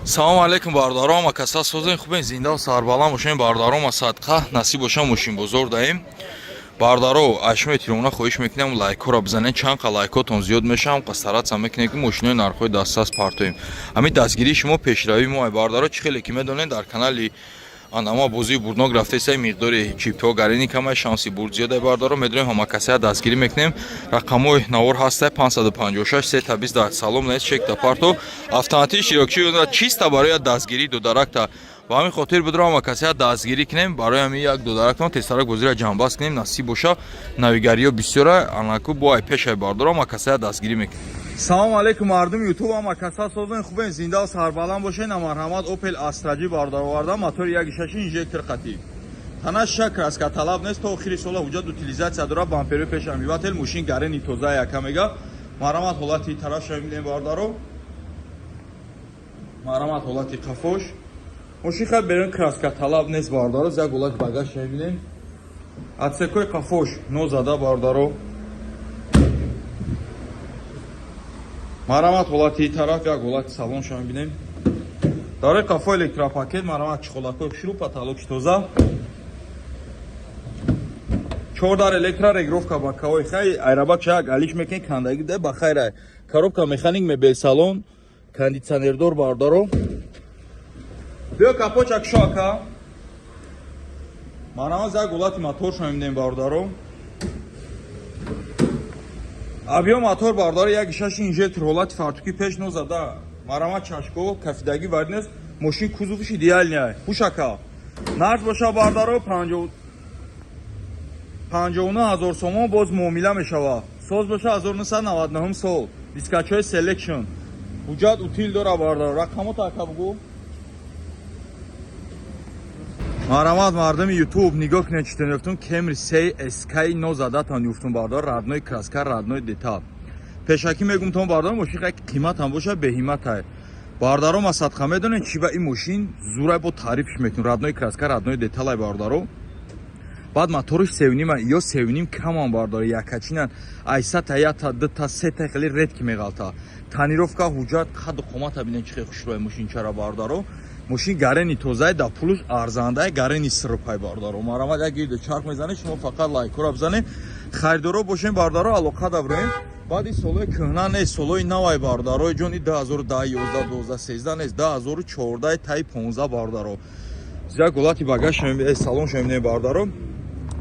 Салому алейкум, бародаром, акаса созен, хубен, зинда сарбаланд бошем, бародаром, садқа насиб бошам. Мошинбозор даем, бародаро. Ашмо эҳтиромона хоҳиш мекунем, лайкҳоро бизанед. Чанд қа лайкотон зиёд мешавам, қа стараться мекунем, ки мошинои нархҳои дастрас партоем. Ҳамин дастгирии шумо пешравии мо, бародаро. Чӣ хеле ки медонед, дар канали ама бозии бурднок рафтеса, миқдори чипҳо гарини камай, шанси бурд зиёда, бародаро. Медонем, ҳама касая дастгирӣ мекунем. Рақамҳои навор ҳаста: 556 сета 20 да салом нест, чекта парто, автоматии иштирокчи чиста барои дастгирӣ додаракта. Ба ҳамин хотир бидро, ҳама касая дастгирӣ кунем. Барои ҳамин як додарактон тезтарак бозиро ҷамъбаст кунем, насиб боша. Навигариҳо бисёра, анаку бо ай пешай, бардоро, ҳама касая дастгирӣ мекунем. Салом алейкум, мардуми Ютуб, ҳама каса созен, хубен, зинда сарбаланд бошен. Марҳамат, Opel Astra J бародар овардам, мотори 1.6 инжектор қатӣ. Танаш краска талаб нест, то охири сола ҳуҷҷат утилизация дора, бампери пешам вивател, мошин гарени тоза яка мега. Марҳамат, ҳолати тарафша мебинем, бародаро. Марҳамат, ҳолати қафош. Мошин хай берун краска талаб нест, бародаро, як ҳолати багаж мебинем. Отсекои қафош нозада, бародаро. Марҳамат, ҳолати тараф, як ҳолати салонша мебинем. Дарои қафо электропакет, марҳамат, чиқолакҳои хушрӯ, потолоки тоза. Чордар электро, регулировка бакаҳои хай, айрабак чак алиш мекунӣ, кандаги да ба хайр. Коробка механик, мебел салон, кондитсионердор, бародаро. Биё капочак шо, ака. Марҳамат, як ҳолати моторша мебинем, бародаро. Объём мотор, бародаро, 1.6 инжектор, ҳолати фартуки пеш нозада. Марҳамат, чашко кафидагӣ вард нест, мошин кузовиш идеальный. Ҳушака. Нарх боша, бародаро, 59 000 сомон, боз муомила мешава. Соз боша, 1999 сол. Дискачои Selection. Ҳуҷҷат утил дора, бародаро. Рақамота, ака, бугу. Марҳамат, мардуми Ютуб, нигоҳ кунед, чӣ ёфтум. Camry 3 SK нозадатон ёфтум, бардар, родной краска, родной деталь. Пешакӣ мегумтон, бардар, мошин як қимат ҳам боша, беҳиматай. Бардаро, ма садқа медонед чӣ ба ин мошин зурай, бо таърифш мекунем. Родной краска, родной деталай, бардаро. Баъд моториш севнима ё севним камам, бардаро, якачинан айсата, ята, дута, сета, хеле редки меғалта. Тонировка, ҳуҷҷат, қаду қомата бинед, чӣ хел хушрӯй мошинчара, бардаро. Мошин гарени тозае, да пулуш арзандае, гарени сирпай, бардаро. Марҳамат, як гирду чарх мезанед, шумо фақат лайкҳоро бизанед. Харидоро бошем, бардаро, алоқа даброем. Баъди солҳои кӯҳна нест, солҳои навай, бардарои ҷон, 2010, 11, 12, 13 нест, 2014 таи 15, бардаро. Як ҳолати багаж, салон шаминем, бардаро.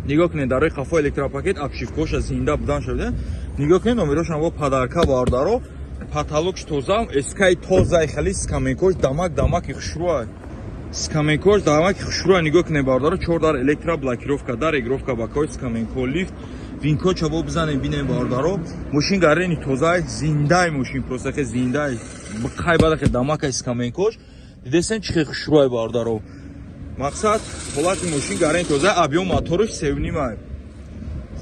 Нигоҳ кунед, дарои қафо электропакет, обшивкоша зинда будан шуда. Нигоҳ кунед, номерошам бо подарка, бардаро. Потолокш тоза, эскай тозаи, хеле скамейкош дамак дамаки хушрӯа. Скамейкош дамаки хушрӯа, нигоҳ кунед, бардаро, чор дар электро, блокировка дар, регулировка бакои скамейко, лифт, винко чабо бизанем, бинем, бардаро. Мошин гарени тозаи, зиндаи мошин, просто хе зиндаи. Қай бадахе дамакай скамейкош. Дидесен, чӣ хе хушрӯай, бардаро. Мақсад, ҳолати мошин гарени тоза, объём моториш севнимай.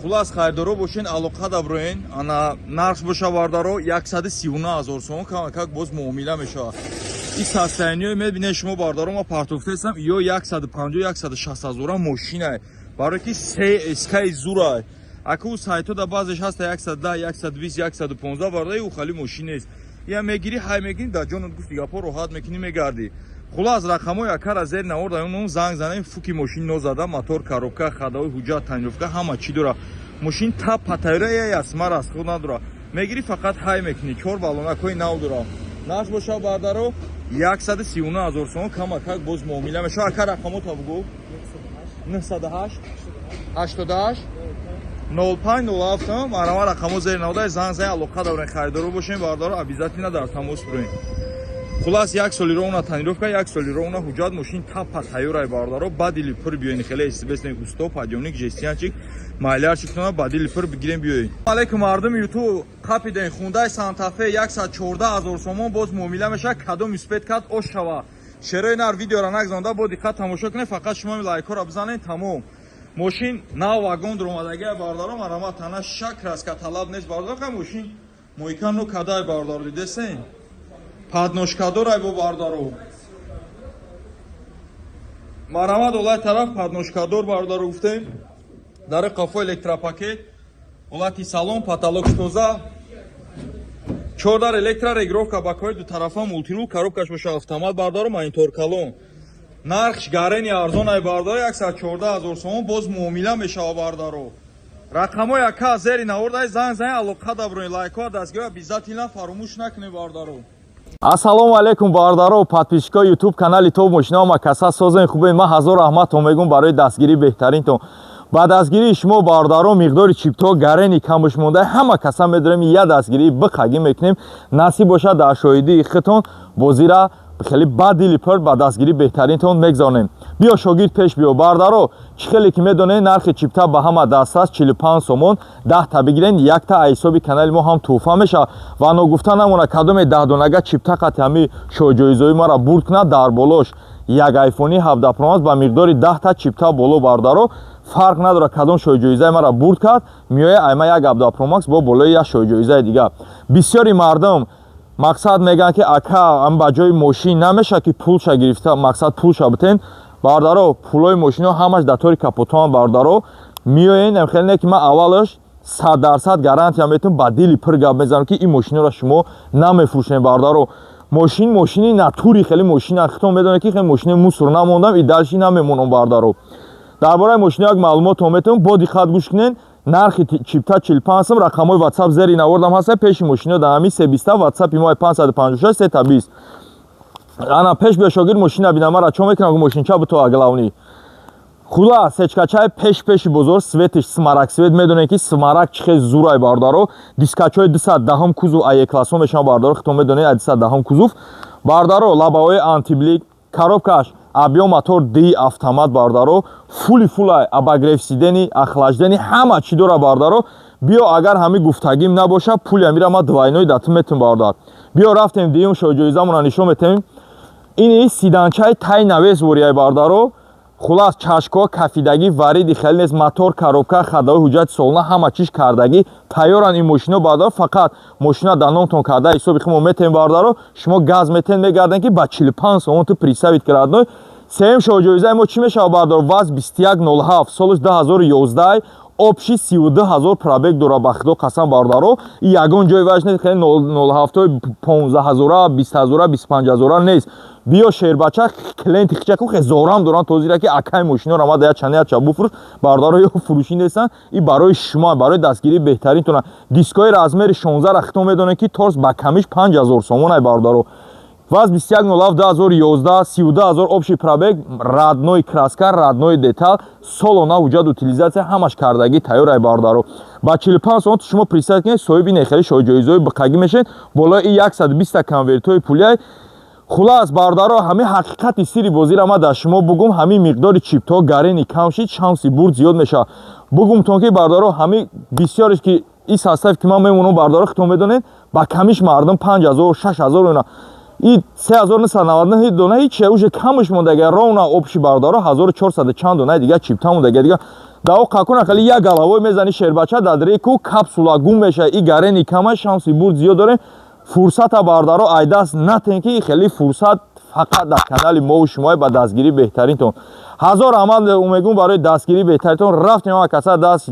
Хулас, харидоро бошен, алоқа даброен. Ана нарх боша, бардаро, 139 000 сомон, камакак боз муомила мешавад. И состояниё мебинед шумо, бардаро, ма партофтесам, ё 150 160 ҳазора мошинай. Барои ки се СК зурай. Аку сайтҳо да баъзеш ҳаста 110, 120, 115, бардаи, ӯ хали мошин нест. Я мегири, ҳай мегири, дар ҷонат гуфти гапҳо роҳат мекунӣ, мегардӣ. Хулас, рақамҳои акара зер навор даён, занг занем. Фуки мошин нозада, мотор, коробка, ходовой, ҳуҷҷат, тонировка, ҳама чӣ дора. Мошин та патайра ясмар аст, худ надора. Мегири, фақат ҳай мекунӣ, чор баллонакҳои нав дора. Нарх боша, бардаро, 139 000 сомон, камакак боз муомила мешава. Ака, рақамота бугӯ. 908 88 05 07. Марама, рақамо зери наводай, занг зани, алоқа дорен. Харидоро бошем, бардаро, обязательно дар тамос бироем. Хулас, як соли ровна тонировка, як соли ровна ҳуҷҷат, мошин тапа тайёрай, бардаро. Бадили пур биёен, хеле истибесне, усто, подъёмник, жестянчик, майлярчиктона бадили пур бигирем, биёен. Алейкум, мардуми Ютуб, қапиден Хундай Сантафе 114 000 сомон, боз муомила мешавад. Кадом успеть кад ош шава. Шерои нар видеора нагзонда, бо диққат тамошо кунед, фақат шумо лайкҳоро бизанед, тамом. Мошин нав вагон дуромадагия, бардаро, марҳамат, тана шак краска талаб нест, бардаро, мошин мойка ну кадай, бардаро, дидесен? Подножкадорай бо, бардаро. Марҳамат, олай тараф подножкадор, бародаро, гуфтем. Дари қафо электропакет, ҳолати салон, потолок тоза. Чордар электрорегулировка, бакои дутарафа, мультируль, коробкаш боша автомат, бардаро, монитор калон. Нархш гарени арзон ай, бардаро, 114 000 сомон, боз муомила мешава, бардаро. Рақамҳои ака зери навордай, занг занг, алоқа даброи, лайкҳо дастгирӣ обязательно фаромӯш накунед, бардаро. Ассалому алайкум, бардаро, подписчикои ютуб канали Топ Мошинао, макаса созен, хубе? Ман ҳазор раҳматон мегӯм барои дастгирии беҳтаринтон. Ба дастгирии шумо, бародаро, миқдори чиптҳо гарени камуш монда, ҳама каса медорем, я дастгирии биқагӣ мекунем. Насиб бошад, дар шоҳидии худтон бозира хеле ба дили пур ба дастгирии беҳтаринтон мегзаронем. Биё, шогирд, пеш биё. Бардаро, чӣ хеле ки медонед, нархи чипта ба ҳама дастрас 45 сомон. 10-та бигирен, якта ҳисоби канали мо ҳам тӯҳфа мешавад. Ва ногуфта намона, кадоме 10 донага чипта қати ҳами шоҳҷоизои маро бурд кунад, дар болош як айфони 17 Pro Max ба миқдори 10-та чипта боло. Бардаро, фарқ надорад, кадом шоҳҷоизаи маро бурд кард, меоя айма як 17 Pro Max бо болои як шоҳҷоизаи дигар. Бисёри мардум, мақсад, мегӯянд, ки ака, ам ба ҷои мошин намешавад, ки пулша гирифта, мақсад, пулша битен. Бардаро, пулои мошино ҳамаш дар тори капотоан. Бардаро, меоен, хеле не, ки ман аввалаш 100% гарантия метавон, ба дили пур гап мезанам, ки ин мошиноро шумо намефурӯшем. Бардаро, мошин мошини натури, хеле мошина хитон медонед, ки хеле мошини мусор намондам и дальше намемонам. Бардаро, дар бораи мошино як маълумотро метавон, бо диққат гӯш кунед. Нархи чипта 45 сом. Рақамҳои ватсап зери навордам ҳаста. Пеши мошино дар ҳамин себиста, ватсапи мо 556 сета 20. Ана, пеш биё, шогирд, мошина бина. Мара чо мекунам, мошинча бито главный. Хулас, сечкачаи пеш пеши бозор, светиш смарагд свет. Медонед, ки смарагд чӣ хел зурай, бардаро. Дискачҳои 210-ум кузов, АЕ классҳо мешаванд, бардаро, хитон медонед, а 210-ум кузов, бардаро, лобовои антиблик, коробкаш объем мотор ди автомат, бардаро, фули фулай, обогрев сидений, охлаждение, ҳама чӣ дора. Бардаро, биё, агар ҳами гуфтагим набоша, пули амира ма двойной датум метум. Бардар, биё, рафтем, дуюм шоҳҷоизамона нишон метем. Ини седанчаи тай навес ворияй, бардаро. Хулас, чашкҳо кафидагӣ, вариди хеле нест, мотор, коробка, ходовой, ҳуҷҷати солона ҳама чиз кардагӣ тайёранд ин мошино. Бардаро, фақат мошина дар номтон карда, ҳисоби хумо метем. Бардаро, шумо газ метен, мегарден, ки ба 45 сомон ту представить ки, родной. Сеюм шоҳҷоизаи мо чӣ мешавад, бардаро? ВАЗ 2107, солаш 2011, общий 32 ҳазор пробег дора. Ба худо қасам, бародаро, ягон ҷои важ нест, хеле 07 15 ҳазора, 20 ҳазора, 25 ҳазора нест. Биё, шербача, клиенти хичаку хе зорам доранд тозира, ки акай, мошиноро ма да чанд яча буфурӯш. Бародаро, ё фурӯшӣ нестанд, и барои шумо, барои дастгирии беҳтаринтона. Дискои размери 16 рахтон медонед, ки торс ба камиш 5000 сомон ай. Бародаро, ВАЗ 2107 2011, 32 ҳазор общий пробег, родной краска, родной деталь, солона ҳуҷҷат, утилизация ҳамаш кардагӣ тайёр ай. Бародаро, ба 45 сомон шумо представить кунед, соҳиби нехели шоҳҷоизои биқагӣ мешавед, болои 120 конвертҳои пулиай. Хулас, бародаро, ҳамин ҳақиқати сири бозиро ма дар шумо бугум. Ҳамин миқдори чиптҳо гарени кам шид, шанси бурд зиёд мешавад. Бугумтон, ки, бародаро, ҳамин бисёреш, ки ин состав, ки ман мемонам, бародаро, хитон медонед, ба камиш мардум 5000, 6000 ина и 3999 дона ҳичи уже камш мондага, ровно общий, бародаро, 1400 чанд дона дига чипта мондага. Дига дао қакуна хали як головой мезани, шербача, дар реку капсула гум меша. И гарени кама, шанси бурд зиёд дорем. Фурсата, бародаро, айдаст натен, ки хеле фурсат фақат дар канали мову шумои. Ба дастгирии беҳтаринтон ҳазор раҳмат мегӯм, барои дастгирии беҳтаринтон. Рафтем, ҳама каса даст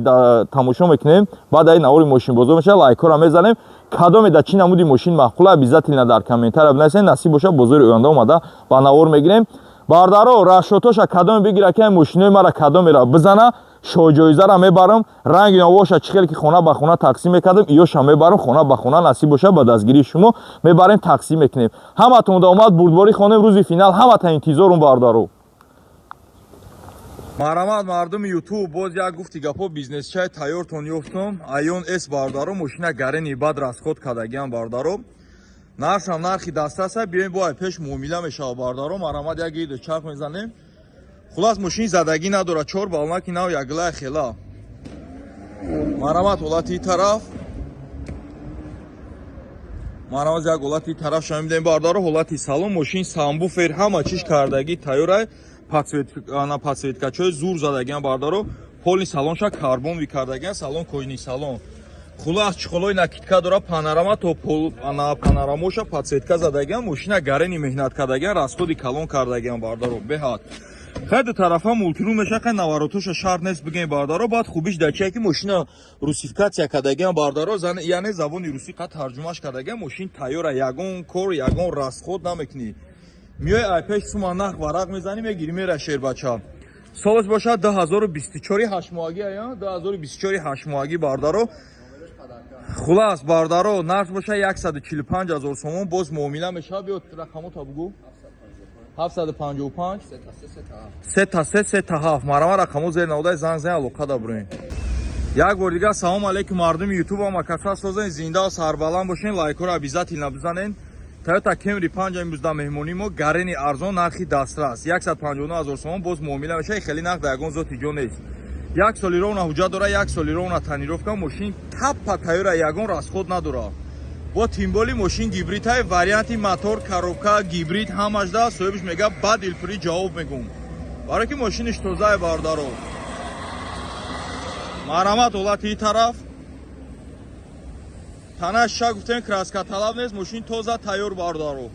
тамошо мекунем. Баъд аи навори мошинбозор мешава, лайкҳоро мезанем. Кадоме дар чӣ намуди мошин маъқула, обязательно дар комментария бинависед. Насиб бошад, бозори оянда омада ба навор мегирем. Бардаро, расчётоша кадоме бигира, ки мошинои мара кадомеро бизана, шоҳҷоизаро мебарам. Ранги навоша чӣ хеле ки хона ба хона тақсим мекардам, иёша мебарам хона ба хона. Насиб бошад, ба дастгирии шумо мебарем, тақсим мекунем. Ҳаматон омад, бурдборӣ хонем. Рӯзи финал ҳамата интизорум, бародаро. Марҳамат, мардуми ютуб, боз як гуфти гапо, бизнесчай тайёртон ёфтум. Айон С, бародаро, мошина гарени бад расход кардагиам, бародаро. Нархшам нархи дастраса, биёем, бо ай пеш муомила мешава, бародаро. Марҳамат, як гиду чарх мезанем. Хулас, мошини задагӣ надорад, чор балонаки нав, яглая хела. Марҳамат, ҳолати тараф, марҳамат, як ҳолати тараф шама медем, бародаро. Ҳолати салон мошин, сабвуфер, ҳама чиз кардагӣ тайёрай, подсветкачои зур задагиам, бародаро. Поли салонша карбон викардагиам, салон кожаный салон. Хулас, чехолои накидка дора, панорама то панорамоша подсветка задагиам. Мошина гарени меҳнат кардагиам, расходи калон кардагиам, бародаро, беҳад. Хай, ду тарафа мультируль меша, хай, наворотоша шарт нест бигем, бардаро. Баъд хубиш дар чие, ки мошина русификация кардагиам, бардаро, яъне забони русӣ қад тарҷумаш кардагиам. Мошин тайёра, ягон кор, ягон расход намекунӣ. Миёи, ай пеш сума нарх варақ мезанӣ, мегирӣ, мера, шербача. Солаш бошад 2024, ҳаштмоҳагӣ ая, 2024, ҳаштмоҳагӣ, бардаро. Хулас, бардаро, нарх боша 145 ҳазор сомон, боз муомила мешавад. Биё, рақамота бугӯ. 755 3 та 3 3 та 7. Марама, рақамо зер наводай, занг зан, алоқа да бурем. Як бор дигар салом алейкум, мардуми Ютуб, ама созен, зинда сарбаланд бошен. Лайкҳоро обязательно бизанен. Тойота Кемри 5 имрӯз дар меҳмонии мо, гарени арзон, нархи дастрас 159 ҳазор сомон, боз муомила мешавад. Хеле нарх дар ягон зоти ҷо нест. Як соли ровно ҳуҷҷат дора, як соли ровно тонировка, мошин таппа тайёра, ягон расход надора. Бо тем более мошин гибридҳай, варианти мотор, коробка гибрид ҳамашда. Соҳибш мега, ба дилпурӣ ҷавоб мегум, барое ки мошиниш тозае, бардаро. Марҳамат, ҳолати ин тараф танаш ша гуфтем, краска талаб нест, мошин тоза, тайёр, бардаро.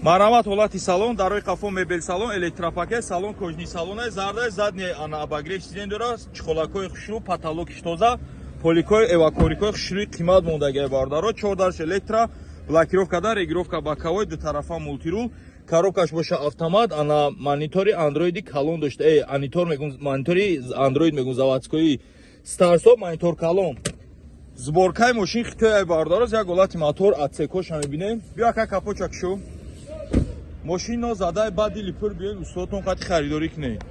Марҳамат, ҳолати салон, дарои қафо мебел салон, электропакет салон, кожаный салоне, зарда, задний ана обогрев сиденье дора, чехолакҳои хушрӯ, потолокиш тоза, поликҳои эвакорикҳои хушрӯи қимат мондагиа, бардаро. Чор дарш электро, блокировка да, регулировка боковой, дутарафа мультируль, коробкаш боша автомат, ана монитори андроиди калон дошта, анитор мегум, монитори андроид мегум, заводской старт-стоп, монитор калон. Сборкаи мошин хитои, бардароз. Як ҳолати мотор, отсекоша мебинем. Биё, ака, капочак шу. Мошин нозадай, ба дили пур биёед, устодтон қати харидорӣ кунед.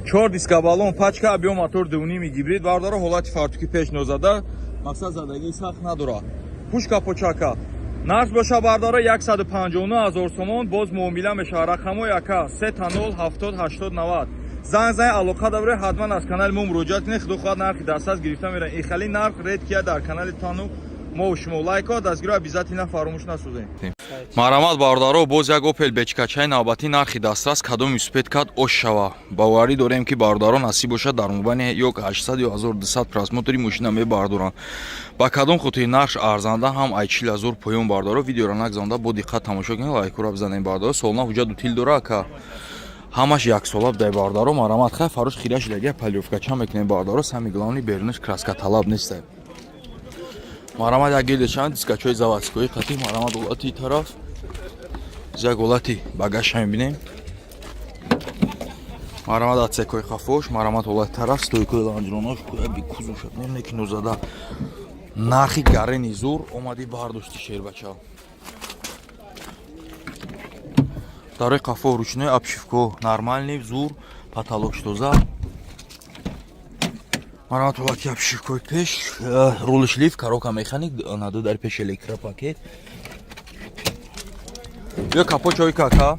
Чор диска, баллон, пачка, биё, мотор дувними гибрид, бардаро. Ҳолати фартуки пеш нозада, мақсад задагии сахт надорад. Пуш капочака. Нарх боша, бардаро, 159 ҳазор сомон, боз муомила мешавад. Рақамҳои ака 3 та 0 70 80 90. Занг зани, алоқа дабре, ҳатман аз канали мо муроҷиат кунед. Худо хоҳад, нархи дастрас гирифта меравед. Ин хали нарх редкия дар канали тану мо шумо. Лайкҳо, дастгиро обязательно фаромӯш насозем. Марҳамат, бародаро, боз як Опел бечкачаи навбатӣ, нархи дастрас. Кадом успеть кад, ош шава. Боварӣ дорем, ки бародаро, насиб бошад, дар мобайни ё 800 ё 1200 просмотри мошина мебардоранд. Ба кадом хотири нарх арзанда ҳам ай 40 ҳазор поён, бародаро. Видеоро нагзанда, бо диққат тамошо кунед, лайкҳоро бизанем, бародаро. Солона ҳуҷҷат утил дора, ака, ҳамаш яксола будай, бародаро. Марҳамат, хай, фарош хира шидаги, полировкача мекунем, бародаро. Самый главный, берунаш краска талаб нестай. Марҳамат, як гелдешан, дискачои заводской қати. Марҳамат, ҳолати тараф, як ҳолати багаша мебинем. Марҳамат, отсекои қафош. Марҳамат, ҳолати тараф, стойкои лонжеронош кузуша неки нозада, нархи гарени зур омадӣ, бардошти, шербача. Дарои қафо ручной, обшивко нормальный, зур, потолок тоза. Марҳамат, ҳолати обшивкои пеш, рулиш лифт, коробка механик, наду дар пеш электропакет. Биё, капочои кака.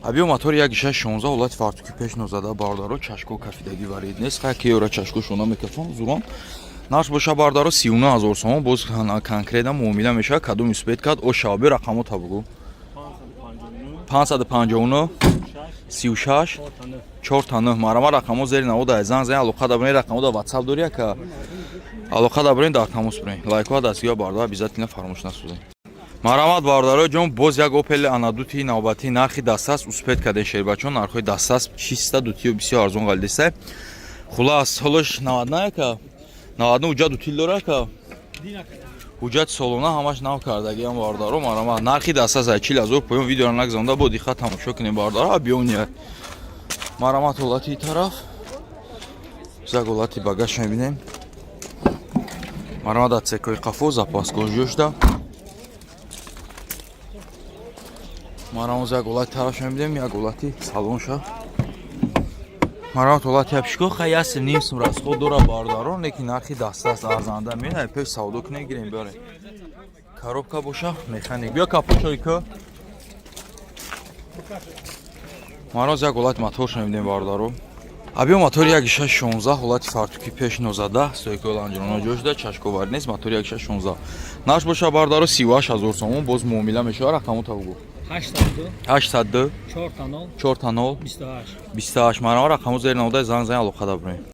Абиё, мотори 1.6 16, ҳолати фартуки пеш нозада, бардаро, чашко кафидагӣ варид нест. Хай, киёра чашко шона мекафон зурон. Нарх боша, бардаро, 39 ҳазор сомон, боз конкретно муомила мешавад. Кадом успеть кард, о шава. Биё, рақамота бугӯ. 559 36 4 та 9. Марама, рақамо зери навода, занг зани, алоқа дабурен. Рақамо да ватсап дори, ака, алоқа дабурен, дар тамос бурен. Лайкҳо, дастгиҳо, бардар, обязательно фаромӯш насозем. Марҳамат, бародаро ҷон, боз як Опел анадути навбатӣ, нархи дастрас. Успеть кардем, шербачон, нархҳои дастрас, чиста дутиё бисёр арзон ғалидеста. Хулас, солаш 99, ака, 99, ҳуҷҷат утил дора, ака, ҳуҷҷати солона ҳамаш нав кардагиам, бародаро. Марҳамат, нархи дастрас ай 40 ҳазор поён. Видеоро нагзаронда, бо диққат тамошо кунем, бародаро. Биония. Марҳамат, ҳолати тараф, як ҳолати багаж мебинем. Марҳамат, отсекои қафо, запаскош ҷошта. Марҳамат, як ҳолати тараф мебинем, як ҳолати салонша. Марҳамат, ҳолати обшивко. Хай, ясим нимсим расход дора, бародарон, лекин нархи дастрас, арзанда. Меҳай пеш савдо кунем, гирем, биёрем. Коробка боша механик. Биё, капочойка. Мароз, як ҳолати моторша мебинем, бародаро. Абиё, мотори 1.6 16, ҳолати фартуки пеш нозада, стойкои лонжероно ҷо шуда, чашковар нест. Мотори 1.6 16, нарх боша, бародаро, 38 ҳазор сомон, боз муомила мешавад. Рақамота бугӯ. 802 802 4 0 4 0 28. 28. Марама, рақамо зери навода, занг зани, алоқа дабурем.